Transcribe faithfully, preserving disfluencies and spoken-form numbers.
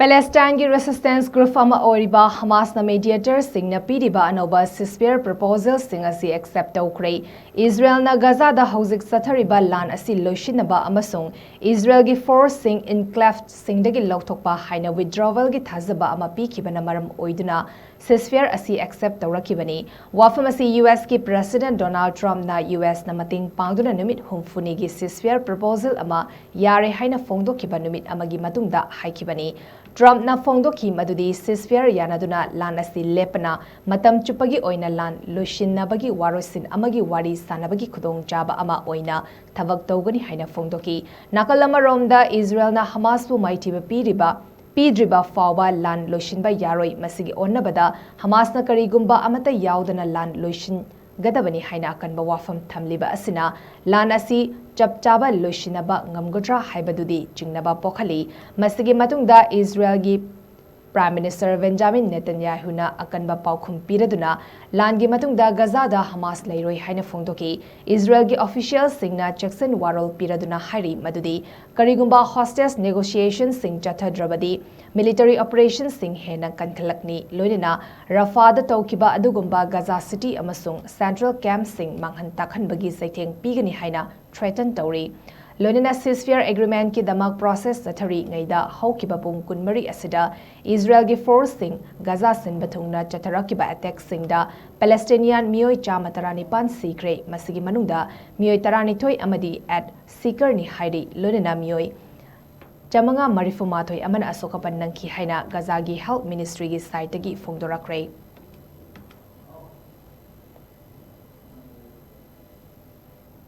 ꯄꯦꯂꯦꯁꯇꯥꯏꯟꯒꯤ ꯔꯦꯁꯤꯁꯇꯦꯟꯁ group ꯑꯃ ꯑꯣꯏꯔꯤꯕ ꯍꯃꯥꯁꯅ ꯃꯦꯗꯤꯌꯦꯇꯔꯁꯤꯡꯅ ꯄꯤꯔꯤꯕ ꯑꯅꯧꯕ ꯁꯤꯁꯐꯤꯌꯔ ꯄ꯭ꯔꯄꯣꯖꯦꯜꯁꯤꯡ ꯑꯁꯤ ꯑꯦꯛꯁꯦꯞ ꯇꯧꯈ꯭ꯔꯦ꯫ ꯏꯖꯔꯦꯜꯅ ꯒꯖꯥꯗ ꯍꯧꯖꯤꯛ ꯆꯠꯊꯔꯤꯕ ꯂꯥꯟ ꯑꯁꯤ ꯂꯣꯏꯁꯤꯟꯅꯕ ꯑꯃꯁꯨꯡ ꯏꯖꯔꯦꯜꯒꯤ ꯐꯣꯔꯁꯁꯤꯡ ꯏꯟꯀ꯭ꯂꯦꯚꯁꯤꯡꯗꯒꯤ ꯂꯧꯊꯣꯛꯄ ꯍꯥꯏꯅ ꯋꯤꯗ꯭ꯔꯣꯋꯦꯜꯒꯤ ꯊꯥꯖꯕ ꯑꯃ ꯄꯤꯈꯤꯕꯅ ꯃꯔꯝ ꯑꯣꯏꯗꯨꯅ ꯁꯤꯁꯐꯤꯌꯔ ꯑꯁꯤ ꯑꯦꯛꯁꯦꯞ ꯇꯧꯔꯛꯈꯤꯕꯅꯤ꯫ ꯋꯥꯐꯝ ꯑꯁꯤ ꯌꯨ ꯑꯦꯁꯀꯤ ꯄ꯭ꯔꯦꯁꯤꯗꯦꯟ ꯗꯣꯅꯥꯜꯗ ꯇ꯭ꯔꯝꯞꯅ ꯌꯨ ꯑꯦꯁꯅ ꯃꯇꯦꯡ ꯄꯥꯡꯗꯨꯅ ꯅꯨꯃꯤꯠ ꯍꯨꯝꯐꯨꯅꯤꯒꯤ ꯁꯤꯁꯐꯤꯌꯔ ꯄ꯭ꯔꯄꯣꯖꯦꯜ ꯑꯃ ꯌꯥꯔꯦ ꯍꯥꯏꯅ ꯐꯣꯡꯗꯣꯛꯈꯤꯕ ꯅꯨꯃꯤꯠ ꯑꯃꯒꯤ ꯃꯇꯨꯡꯗ ꯍꯥꯏꯈꯤꯕꯅꯤ꯫ ꯇ꯭ꯔꯝꯞꯅ ꯐꯣꯡꯗꯣꯛꯈꯤ ꯃꯗꯨꯗꯤ ꯁꯤꯁꯐꯤꯌꯔ ꯌꯥꯅꯗꯨꯅ ꯂꯥꯟ ꯑꯁꯤ ꯂꯦꯞꯄꯅ ꯃꯇꯝ ꯆꯨꯞꯄꯒꯤ ꯑꯣꯏꯅ ꯂꯥꯟ ꯂꯣꯏꯁꯤꯟꯅꯕꯒꯤ ꯋꯥꯔꯣꯏꯁꯤꯟ ꯑꯃꯒꯤ ꯋꯥꯔꯤ ꯁꯥꯅꯕꯒꯤ ꯈꯨꯗꯣꯡꯆꯥꯕ ꯑꯃ ꯑꯣꯏꯅ ꯊꯕꯛ ꯇꯧꯒꯅꯤ ꯍꯥꯏꯅ ꯐꯣꯡꯗꯣꯛꯈꯤ꯫ ꯅꯥꯀꯜ ꯑꯃꯔꯣꯝꯗ ꯏꯖꯔꯦꯜꯅ ꯍꯃꯥꯁꯄꯨ ꯃꯥꯏꯊꯤꯕ ꯄꯤꯔꯤꯕ ꯄꯤꯗ꯭ꯔꯤꯕ ꯐꯥꯎꯕ ꯂꯥꯟ ꯂꯣꯏꯁꯤꯟꯕ ꯌꯥꯔꯣꯏ꯫ ꯃꯁꯤꯒꯤ ꯑꯣꯟꯅꯕꯗ ꯍꯃꯥꯁꯅ ꯀꯔꯤꯒꯨꯝꯕ ꯑꯃꯠꯇ ꯌꯥꯎꯗꯅ ꯂꯥꯟ ꯂꯣꯏꯁꯤꯟꯒꯗꯕꯅꯤ ꯍꯥꯏꯅ ꯑꯀꯟꯕ ꯋꯥꯐꯝ ꯊꯝꯂꯤꯕ ꯑꯁꯤꯅ ꯂꯥꯟ ꯑꯁꯤ ꯆꯞ ꯆꯥꯕ ꯂꯣꯏꯁꯤꯟꯅꯕ ꯉꯝꯒꯗ꯭ꯔꯥ ꯍꯥꯏꯕꯗꯨꯗꯤ ꯆꯤꯡꯅꯕ ꯄꯣꯛꯍꯜꯂꯤ꯫ ꯃꯁꯤꯒꯤ ꯃꯇꯨꯡꯗ ꯏꯖꯔꯦꯜꯒꯤ ꯄ꯭ꯔꯥꯏꯝ ꯃꯤꯅꯤꯁꯇꯔ ꯕꯦꯟꯖꯥꯃꯤꯟ ꯅꯦꯇꯟꯌꯥꯍꯨꯅ ꯑꯀꯟꯕ ꯄꯥꯎꯈꯨꯝ ꯄꯤꯔꯗꯨꯅ ꯂꯥꯟꯒꯤ ꯃꯇꯨꯡꯗ ꯒꯖꯥꯗ ꯍꯃꯥꯁ ꯂꯩꯔꯣꯏ ꯍꯥꯏꯅ ꯐꯣꯡꯗꯣꯛꯈꯤ꯫ ꯏꯖꯔꯦꯜꯒꯤ ꯑꯣꯐꯤꯁꯤꯌꯦꯜꯁꯤꯡꯅ ꯆꯦꯛꯁꯤꯟ ꯋꯥꯔꯣꯜ ꯄꯤꯔꯗꯨꯅ ꯍꯥꯏꯔꯤ ꯃꯗꯨꯗꯤ ꯀꯔꯤꯒꯨꯝꯕ ꯍꯣꯁꯇꯦꯖ ꯅꯦꯒꯣꯁꯤꯌꯦꯁꯟꯁꯤꯡ ꯆꯠꯊꯗ꯭ꯔꯕꯗꯤ ꯃꯤꯂꯤꯇꯔꯤ ꯑꯣꯄꯔꯦꯁꯟꯁꯤꯡ ꯍꯦꯟꯅ ꯀꯟꯈꯠꯂꯛꯅꯤ꯫ ꯂꯣꯏꯅꯅ ꯔꯐꯥꯗ ꯇꯧꯈꯤꯕ ꯑꯗꯨꯒꯨꯝꯕ ꯒꯖꯥ ꯁꯤꯇꯤ ꯑꯃꯁꯨꯡ ꯁꯦꯟꯇ꯭ꯔꯦꯜ ꯀꯦꯝꯞꯁꯤꯡ ꯃꯥꯡꯍꯟ ꯇꯥꯛꯍꯟꯕꯒꯤ ꯆꯩꯊꯦꯡ ꯄꯤꯒꯅꯤ ꯍꯥꯏꯅ ꯊ꯭ꯔꯦꯇꯟ ꯇꯧꯔꯤ꯫ ꯂꯣꯏꯅꯅ ꯁꯤꯁꯐꯤꯌꯔ ꯑꯦꯒ꯭ꯔꯤꯃꯦꯟꯠꯀꯤꯗꯃꯛ ꯄ꯭ꯔꯣꯁꯦꯁ ꯆꯠꯊꯔꯤꯉꯩꯗ ꯍꯧꯈꯤꯕ ꯄꯨꯡ ꯀꯨꯟꯃꯔꯤ ꯑꯁꯤꯗ ꯏꯖꯔꯦꯜꯒꯤ ꯐꯣꯔꯁꯁꯤꯡ ꯒꯖꯥ ꯁꯤꯟꯕ ꯊꯨꯡꯅ ꯆꯠꯊꯔꯛꯈꯤꯕ ꯑꯦꯇꯦꯛꯁꯤꯡꯗ ꯄꯦꯂꯦꯁꯇꯤꯅꯤꯌꯥꯟ ꯃꯤꯑꯣꯏ ꯆꯥꯝꯃ ꯇꯔꯥꯅꯤꯄꯥꯟ ꯁꯤꯈ꯭ꯔꯦ꯫ ꯃꯁꯤꯒꯤ ꯃꯅꯨꯡꯗ ꯃꯤꯑꯣꯏ ꯇꯔꯥꯅꯤꯊꯣꯏ ꯑꯃꯗꯤ ꯑꯦꯠ ꯁꯤꯀꯔꯅꯤ ꯍꯥꯏꯔꯤ꯫ ꯂꯣꯏꯅꯅ ꯃꯤꯑꯣꯏ ꯆꯥꯃꯉꯥ ꯃꯔꯤꯐꯨ ꯃꯥꯊꯣꯏ ꯑꯃꯅ ꯑꯁꯣꯛ ꯑꯄꯟ ꯅꯪꯈꯤ ꯍꯥꯏꯅ ꯒꯖꯥꯒꯤ ꯍꯦꯜꯊ ꯃꯤꯅꯤꯁꯇ꯭ꯔꯤꯒꯤ ꯁꯥꯏꯠꯇꯒꯤ ꯐꯣꯡꯗꯣꯔꯛꯈ꯭ꯔꯦ꯫